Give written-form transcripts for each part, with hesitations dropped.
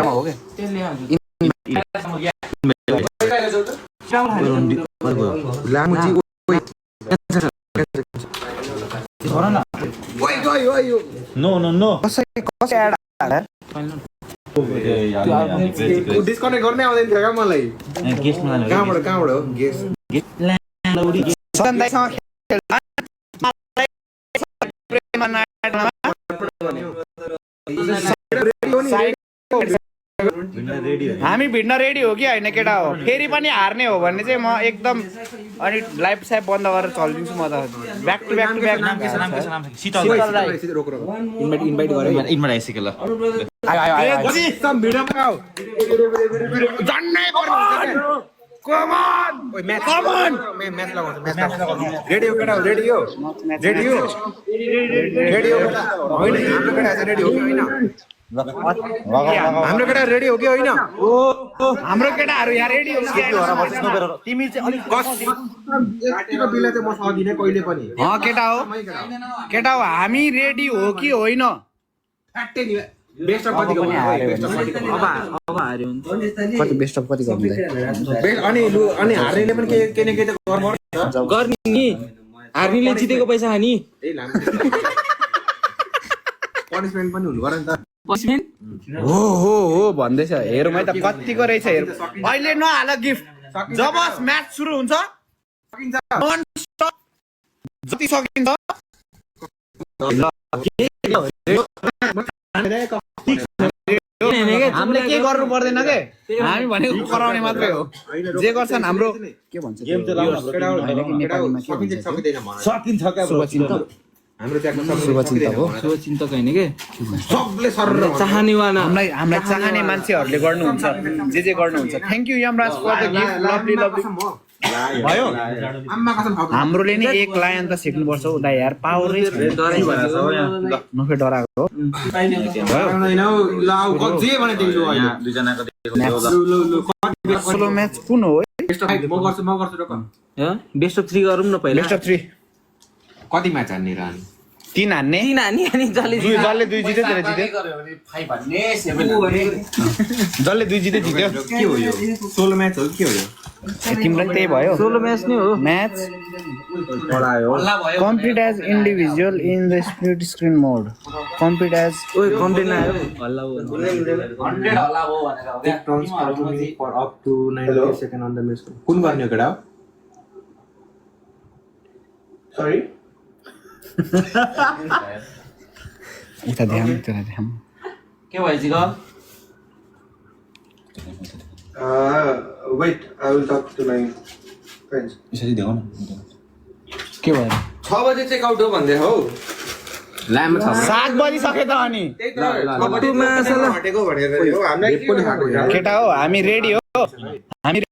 केटामा हो के नो कसै एड डिस्कनेक्ट गर्ने आउँदैन थियो क्या मलाई कहाँबाट हो गेस सदन दाइसँग हामी भिड्न रेडी हो कि होइन केटा हो फेरि पनि हार्ने हो भने चाहिँ म एकदम अनि लाइफ साइप बन्द गरेर चलिदिन्छु म त ब्याक टु ब्याक इन्भाइट आइसक्यो ल हाम्रो केटा रेडी हो कि होइन हाम्रो केटाहरू यहाँ रेडी हो तिमी चाहिँ अलिक बिला चाहिँ म सक्दिनँ कहिले पनि केटा हो हामी रेडी हो कि होइन बेस्ट अफ कति कति बेस्ट अफ कति अनि हार्नेले पनि के न के त गर्ने नि हार्नेले जितेको पैसा हानी पनिसमेन्ट पनि हुनु पर्यो नि त हो भन्दैछ हेरौँ है त कतिको रहेछ हेरौँ अहिले नहाल गिफ्ट जब म्याच सुरु हुन्छ जति सकिन्छ हामीले के गर्नु पर्दैन के हामी भनेको कराउने मात्रै हो जे गर्छन् हाम्रो के भन्छ शुभचिन्तक होइन के सबले सरर चाहनेवाला हामीलाई चाहने मान्छेहरूले गर्नुहुन्छ जे गर्नुहुन्छ thank you Yamraj for the gift lovely भयो हाम्रोले नि एक लाइन त सिक्नुपर्छ हौ दाइ यार पावरै नफे डराएको सोलो म्याच कुन हो बेस्ट अफ 3 गरौँ न पहिला बेस्ट अफ 3 कति म्याच हान्ने रहने 3 हान्ने अनि जसले 2 जित्यो तेरे जित्यो जसले 2 जित्यो जित्यो के हो यो 16 म्याच हो के हो यो तिम्रो त्यही भयो सोलो म्याच नै हो match complete as individual in the split screen mode complete as ओइ कन्टेन्ट आयो हल्ला हो 100 हल्ला हो भनेर for up to 90 second on the match कुन गर्ने हो केटा सरी उता ध्यान के भएछ ग wait I will talk to my friends यसरी देऊ न के भयो 6 बजे चेक आउट हो भन्दै हौ लाम 7 बजी सके त अनि कबड्डीमा सल हटेको भनेर हो हामीलाई के पनि खाएको केटा हो हामी रेडी हो हामी रेडी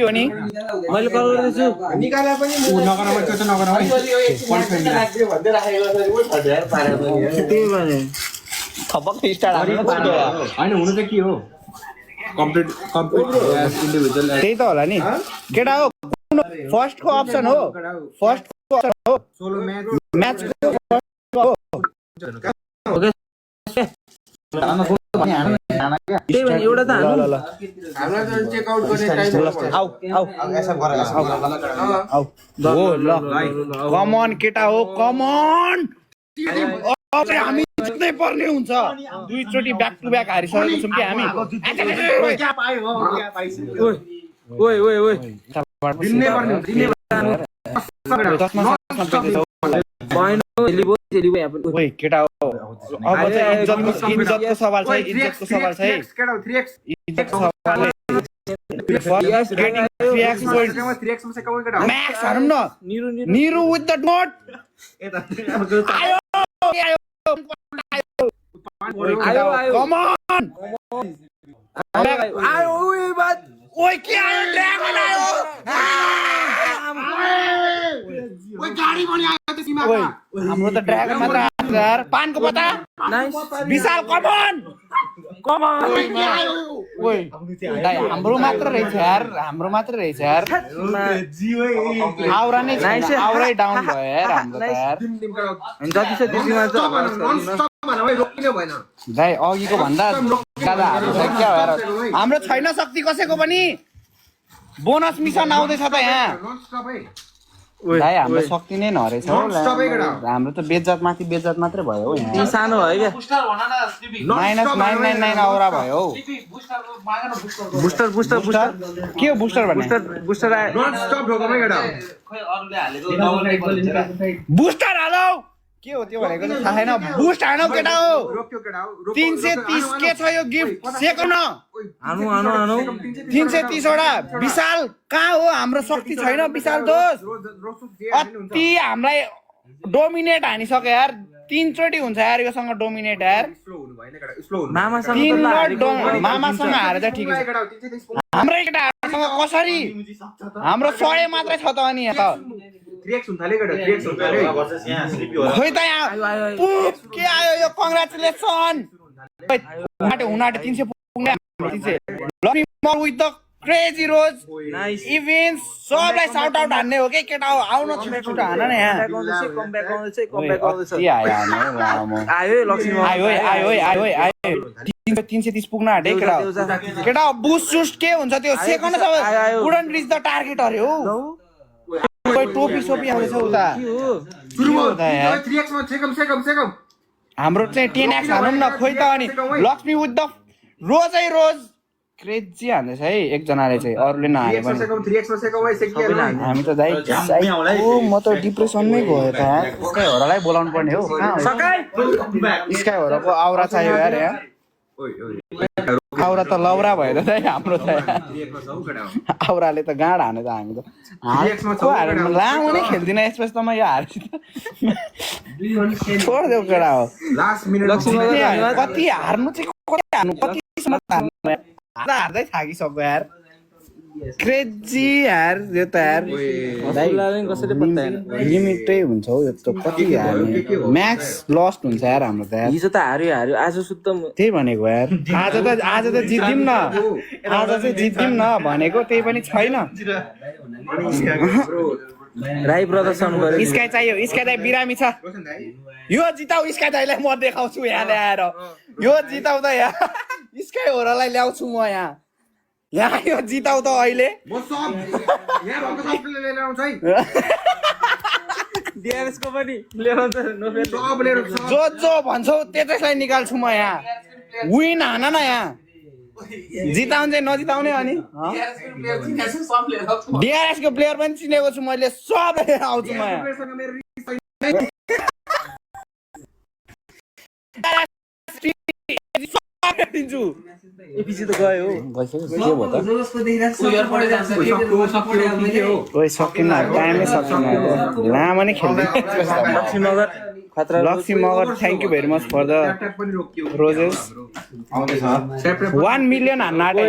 हो नि मैले कल गर्दैछु निकाला पनि नगरमा त्यो त नगरमा भन्दै राखेको त्यही भने थपक स्टार्ट हैन हुनु चाहिँ के हो कम्प्लिट इन्डिभिजुअल त्यही त होला नि केटा हो फर्स्ट को अप्सन हो सोलो म्याच त्यही भने एउटा त हान्नु ल हामीलाई त चेक आउट गर्ने टाइम आउ हो ल कम अन केटा हो कम अन अब हामी जित्नै पर्ने हुन्छ दुई चोटी ब्याक टु ब्याक हारिसकेको छौँ कि हामी ओइ केटा हो अब चाहिँ इज्जतको सवाल छ इज्जतको सवाल छ है इज्जतको सवाल म्याक्स हारौँ न निरु विथ द डोट आयो कम अन आयो ओइ के आयो ड्रागन आयो ओइ गाडी पनि आयो त्यो सीमामा हाम्रो त ड्रागन मात्र आयो यार पानको पता नाइस विशाल कम अन ओइ दाइ हाम्रो मात्र रहेछ यार आउरा नै छैन आउरै डाउन भयो यार हाम्रो त यार जति छ त्यतिमा चाहिँ दाइ अघिको भन्दा ज्यादा हाम्रो छ क्या भएर हाम्रो छैन शक्ति कसैको पनि बोनस मिसन आउँदैछ त यहाँ दाइ हाम्रो शक्ति नै नरहेछ हौ हाम्रो त बेज्जत माथि बेज्जत मात्रै भयो हौ यहाँ सानो भयो क्या -999 औरा भयो हौ बुस्टर बुस्टर बुस्टर के हो बुस्टर भने बुस्टर आयो बुस्टर हालौ के हो त्यो भनेको त थाहा छैन बुस्ट हानौ केटा हो 330 के छ यो गिफ्ट सेकन हानु हानु हानु 330 वटा विशाल कहाँ हो हाम्रो शक्ति छैन विशाल दोष अति हामीलाई डोमिनेट हानिसक्यो यार 3 चोटी हुन्छ यार योसँग डोमिनेट यार मामासँग हारे त ठिकै छ हाम्रै केटाहरूसँग कसरी हाम्रो 100 मात्रै छ त अनि यहाँ त खोइ त यहाँ के आयो यो कङ्ग्रेचुलेसन हुनाटे 300 पुग्ने 300 lucky mall with the crazy rose nice events सबलाई साउट आउट हान्ने हो के केटा हो आउन छुटा हान न यहाँ कम ब्याक आउँदैछ के आयो हान्नु आयो लक्ष्मी आयो 330 पुग्न आँटे केटा बुस्ट सुस्ट के हुन्छ त्यो second sub wouldn't rich the target अरे हो कोही टोपी सोपी आउँछ उता हाम्रो चाहिँ 10x हानौँ न खोइ त अनि लक्ष्मी विथ द रोजै रोज क्रेजी हान्दैछ है एकजनाले चाहिँ अरूले नहाने पनि हामी त दाइ म त डिप्रेसनमै गयो त स्काई होरालाई बोलाउनु पर्ने हो स्काई होराको आउरा चाहियो यार यहाँ आउरा त लौरा भयो त दाइ हाम्रो त आउराले त गाँड हाने त हामी त लामो नै खेल्दिन यसपछि त म यो हार्छु छोडिदेऊ केटा हो कति हार्नु चाहिँ कति हार्नु कतिसम्म हार्नु हार्दै थाकिसक्यो यार क्रेजी यार यो त यार लिमिटै हुन्छ हौ यो त कति हार्ने म्याक्स लस्ट हुन्छ यार हाम्रो त यार हिजो त हार्यो आज सुत्त त्यही भनेको यार आज त जित्दिम न आज चाहिँ जित्दिम न भनेको त्यही पनि छैन राई प्रदर्शन गर्यो स्काई चाहियो स्काई दाइ बिरामी छ यो जिताउ स्काई दाइलाई म देखाउँछु यहाँ ल्याएर यो जिताउ त यहाँ स्काई होरालाई ल्याउँछु म यहाँ यो जिताउ त अहिले डिआरएस को पनि ल्याउँछ जो भन्छौ त्यसैलाई निकाल्छु म यहाँ विन हान न यहाँ जिताउनु चाहिँ नजिताउने अनि डिआरएस को प्लेयर पनि चिनेको छु मैले सब लिएर आउँछु म यहाँ दिन्छु एपिसी त गयो ओइ सकिन टाइमै सकिन लामो नै खेल्दै Laxmi Magar thank you very much for the roses 1 million हान्न आँटे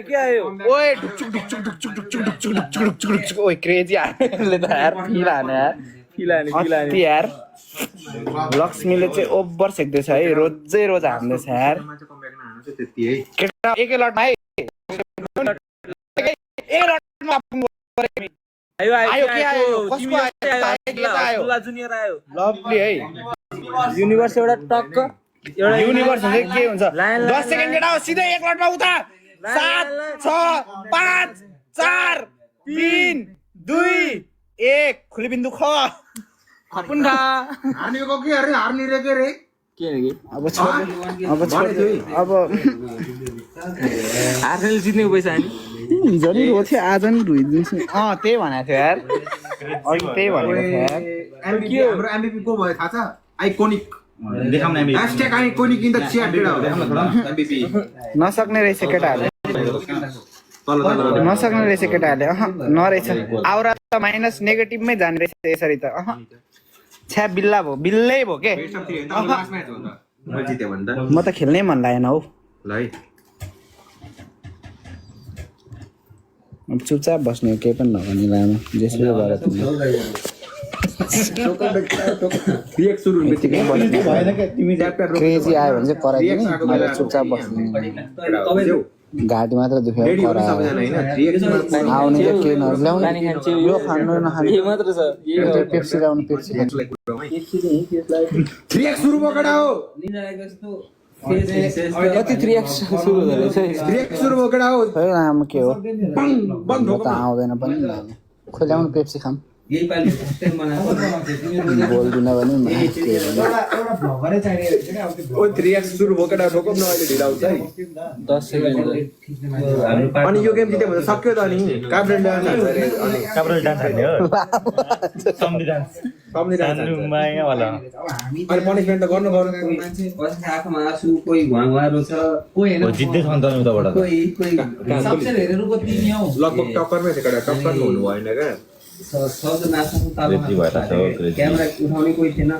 के आयो ओए ढुकचुक ढुकचुक ढुकचुक ढुकचुक ढुकचुक ढुकचुक ढुकचुक ढुकचुक ओए क्रेजी हार्नेले त यार फिल हाने यार यार लक्ष्मीले चाहिँ ओभर सेक्दैछ है रोजै रोज हान्दैछ यार केटा एकै लटमा है एक लटमा आयो जुनियर आयो लभली है युनिभर्स एउटा टक्क युनिभर्स हुन्छ के हुन्छ 10 सेकेन्ड केटा हो सिधै एक लटमा उता 7 6 5 4 3 2 1 खुली बिन्दु ख खपुन खा हार्नेको के अरे हार्ने रे के रे अब आर्सेनल जित्नेको पैसा नि हिजो नि रो थियो आज नि धुइदिन्छु त्यही भनेको थियो यार अघि त्यही भनेको थियो यार के हाम्रो एमभीपी को भयो थाहा छ आइकोनिक देखाउन एमभीपी # आइकोनिक इन द च्याट केटा हो देखाउन थोडा एमभीपी नसक्ने रहेछ केटाहरुले नसक्ने रहेछ केटाहरुले नरहेछ आउरा त माइनस नेगेटिभमै जाने रहेछ यसरी त छ्या बिल्ला भो बिल्लै भो के म त खेल्नै मन लागेन हौ ल है अब चुपचाप बस्ने केही पनि नभने लामो जेसुकै गरे रिएक्ट सुरु हुने बित्तिकै क्रेजी आयो भने चाहिँ कराइदिने मैले चुपचाप बस्ने घाँटी मात्र दुख्यो रेडी हो सबैजना हैन 3x मा आउने त्यो ट्रेनहरू ल्याउनु पानी खान्छु यो खानु नखानु यही मात्र छ त्यो पेप्सी ल्याउनु पेप्सी खानु 3x सुरु भयो केटा हो कति 3x सुरु हुँदै रहेछ 3x सुरु भयो केटा हो खै आमा के हो बङ बङ म त आउँदैन पनि खोइ ल्याउनु पेप्सी खाम यही पाली फर्स्ट टाइम बनाएको बोल्दिन भने ओ 3x सुरु भयो केटा ठोकम न अहिले ढिला हुन्छ है 10 सेकेन्ड अनि यो गेम जिते भने सक्यो त अनि काब्रेल डान्स हान्छ अरे अनि काब्रेल डान्स हान्ने हो संविधान माया वाला अनि पनिशमेन्ट त गर्नु पर्यो मान्छे बस्छ आँखामा आँसु कोही घुवारो छ कोही हो जित्दै छ नि त उताबाट त कोही सबसे हेरेरुको तिमी हौ लगभग टक्करमै छ केटा टक्करमा हुनु भएन क्या सबजना आँखाको तालमा क्रेजी भएर छ क्रेजी क्यामेरा उठाउने कोही थिएन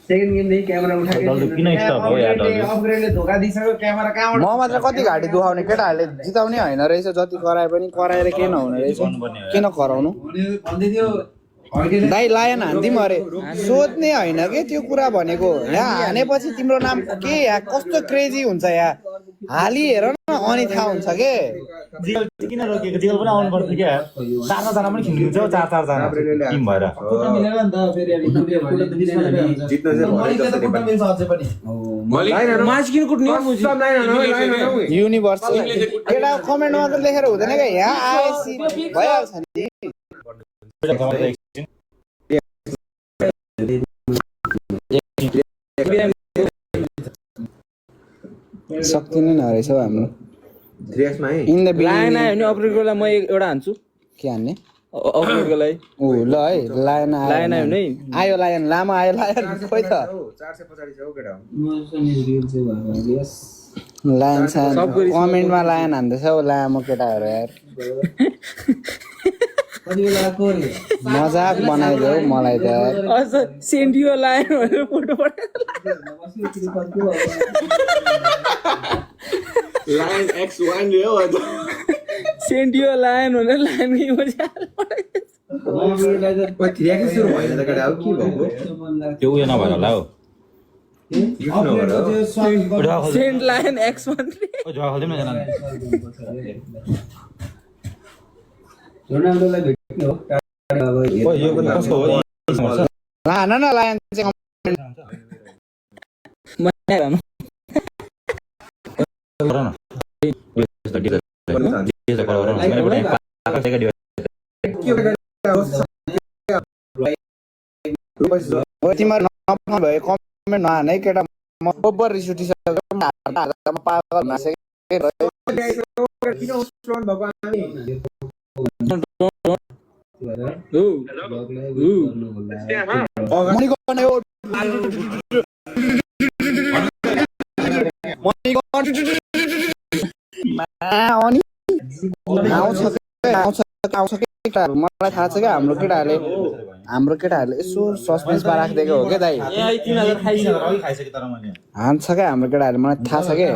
सेकेन्ड गेम देखि क्यामेरा उठाएको डल्लो किन स्टप हो यार डल्लो अपग्रेडले धोका दिइसक्यो क्यामेरा कहाँबाट म मात्र कति घाँटी दुखाउने केटाहरूले जिताउने होइन रहेछ जति कराए पनि कराएर के नहुने रहेछ किन कराउनु भन्दै थियो दाइ लायन हान्दिम अरे सोध्ने होइन के त्यो कुरा भनेको यहाँ हानेपछि तिम्रो नाम के यहाँ कस्तो क्रेजी हुन्छ यहाँ हाली हेर न अनि थाहा हुन्छ के जिगल किन रोकिएको जिगल पनि आउनु पर्छ क्या 4 जना पनि खिच्नु हुन्छ 4 जना टिम भएर खुट्टा मिलेन नि त फेरि अलि दुबे भयो जित्न चाहिँ मैले त खुट्टा मिल्छ अझै पनि माछ किन कुट्ने हो मुजी युनिभर्स केटा कमेन्ट मात्र लेखेर हुँदैन क्या यहाँ आएपछि भइहाल्छ नि सक्दिनै नरहेछ हौ हाम्रो 3x मा है इन द लाइन आयो भने अपग्रेडको लागि म एउटा हान्छु के हान्ने अपग्रेडको लागि ऊ ल है लायन आयो लाइन आयो भने आयो लायन लामो आयो लायन खोइ त 450 छ हौ केटा लायन सान कमेन्टमा लायन हान्दैछ हौ लामो केटाहरू यार कति बेला कोरे मजाक बनाइदियो मलाई त अझ सेन्डियो लाइन भनेर फोटो पठाएको लाइन x1 ले हो सेन्डियो लाइन भनेर लाइनकै मजा ओ 3x सुरु भएन त केटा हो के भएको त्यो उयो नभएर होला हौ सेन्ट लाइन x1 ओ जवा खोल्दिम न जना रोनाल्डोलाई भेट्ने हो ओ यो पनि कस्तो हो लान न लायन चाहिँ गर न तिमीहरू नभए कमेन्ट नहाने केटा म ओभर रिस उठिसक्यो पागल किन स्ट्रङ भएको हामी मलाई थाहा छ क्या हाम्रो केटाहरूले यसो सस्पेन्समा राखिदिएको हो क्या दाइ हान्छ क्या हाम्रो केटाहरूले मलाई थाहा छ क्या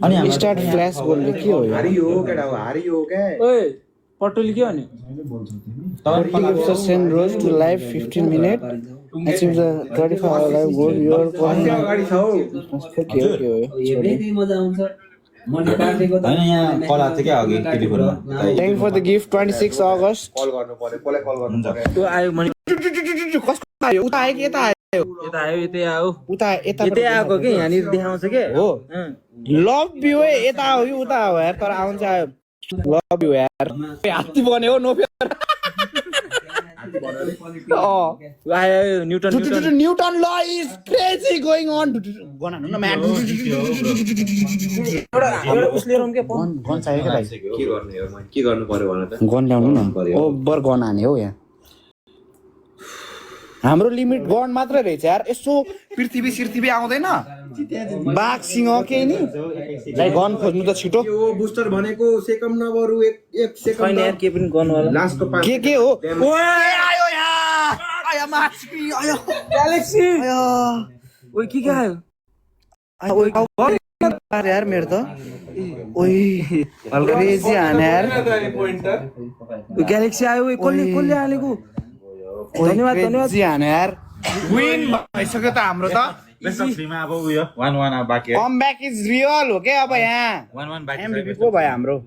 अनि स्टार्ट फ्ल्यास गोलले के हो हारियो केटा हो हारियो क्या ओए पटोली के भन्यो send Rose to live 15 minutes achieve the 35 hour live goal your अगाडि छ हौ हेर्दै मजा आउँछ मैले काटेको त हैन यहाँ कल आएको थियो क्या अघि टेलिफोनमा thank for the gift 26 August call गर्नु पर्यो कसलाई कल गर्नु पर्यो त्यो आयो मैले कसको आयो उता आयो कि यता आयो यता आयो यतै आयो उता यता यतै आएको के यहाँनिर देखाउँछ के हो लभ यु यता हो कि उता हो यार तर आउँछ आयो लभ यु यार हात्ती बन्यो हो नो आयो Newton Newton law is crazy going on gun हान्नु न म्याट एउटा उसले रम के गन चाहियो के भाइ के गर्नु यार मैले के गर्नु पर्यो भन त गन ल्याउनु न ओभर गन हाने हो यहाँ हाम्रो लिमिट गन मात्रै रहेछ यार यसो पृथ्वी आउँदैन बाघ सिंह केही नि लाइक गन खोज्नु त छिटो यो बुस्टर भनेको सेकन्ड नबरु 1 सेकन्ड छैन यार के पनि गर्नु होला लास्टको के हो ओए आयो यार आयो माछी आयो ग्यालेक्सी आयो ओइ के आयो ओए यार मेरो त ओइ क्रेजी हाने यार ग्यालेक्सी आयो ओइ कसले हालेको धन्यवाद हाने यार विन भइसक्यो त हाम्रो त बेस्ट अफ 3 मा अब उयो 1-1 अब बाँकी है कम ब्याक इज रियल हो क्या अब यहाँ 1-1 बाँकी छ एमभीपी को भयो हाम्रो